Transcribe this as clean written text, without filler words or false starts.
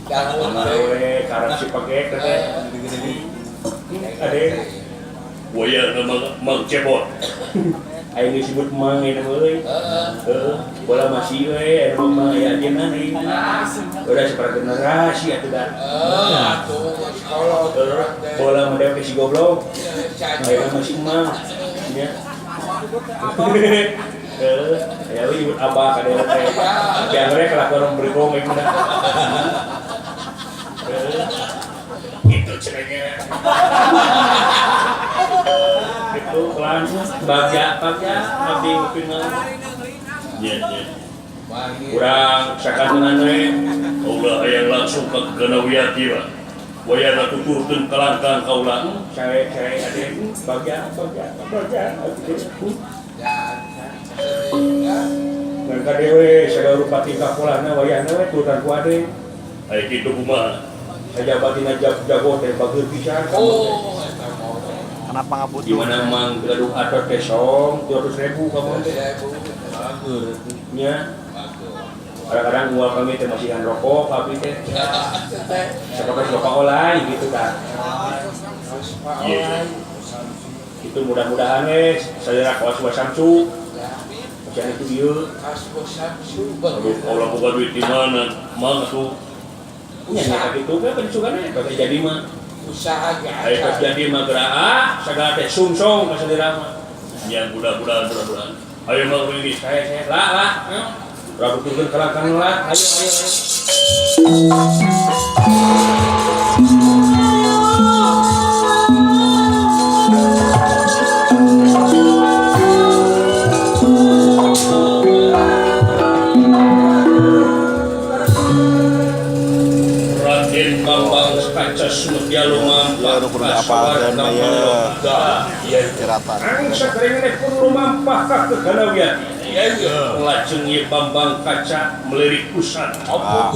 We karep si pagek teh. Ade Wayahna Mang Cebot. Aing disebut mang eta euy. Heeh, bola masih we anu mah aya ajeuna deui. Udah seperti generasi atuh da. Atuh sekolah Bola mah dewek si goblok. Ayeuna masih mang. Nya. Heeh, aya we nyebut abah ka dewek teh. Tapi angere kelakuan berikong ieu mah. Itu cenanya. Itu kelan bagja bagja abdi ngupin mah. Nya nya. Kurang sakantenan we. Kaula hayang langsung ka Ganawiyati mah. Wayahna tuturkeun kalangkang kaula. Sae sae ade bagja bagja bagja abdi. Ngan ka dewe sagala rupa tingkah polana wayahna we turutan ku ade. Aya kitu kumaha? Sajabatina jago teh bageur pisan. Oh, eta mah. Kenapa nggak butuh? Di mana mang gaduh atot teh song 200.000 kamu teh. Nya. Kadang-kadang uang kami teh masihan rokok abdi teh. Sakotos rokok olay gitu kan. Iya. Itu mudah-mudahan we sadaya kawas wa samsu. Masihan itu ieu. Aduh, kaula boga duit di mana? Mang atuh. Nya nya kitu we pencugana teh jadi mah. Usaha ge Ayo tos jadi mah geura sagala teh sungsong ka sadaya mah. Nya mudah-mudahan mudah-mudahan. Ayo Mang ini. Saya lah lah. Urang tuturkeun kalangkang lah. Ayo ayo ayo. Raden Bambang Kaca Sumedya lumampah Ya, udah kudu diapalkeun mah ya. Ciratan. Angsa keringene pun lumampah ka Keganawiati. Lajeng ieu Bambang Kaca melirik pusat. Ah.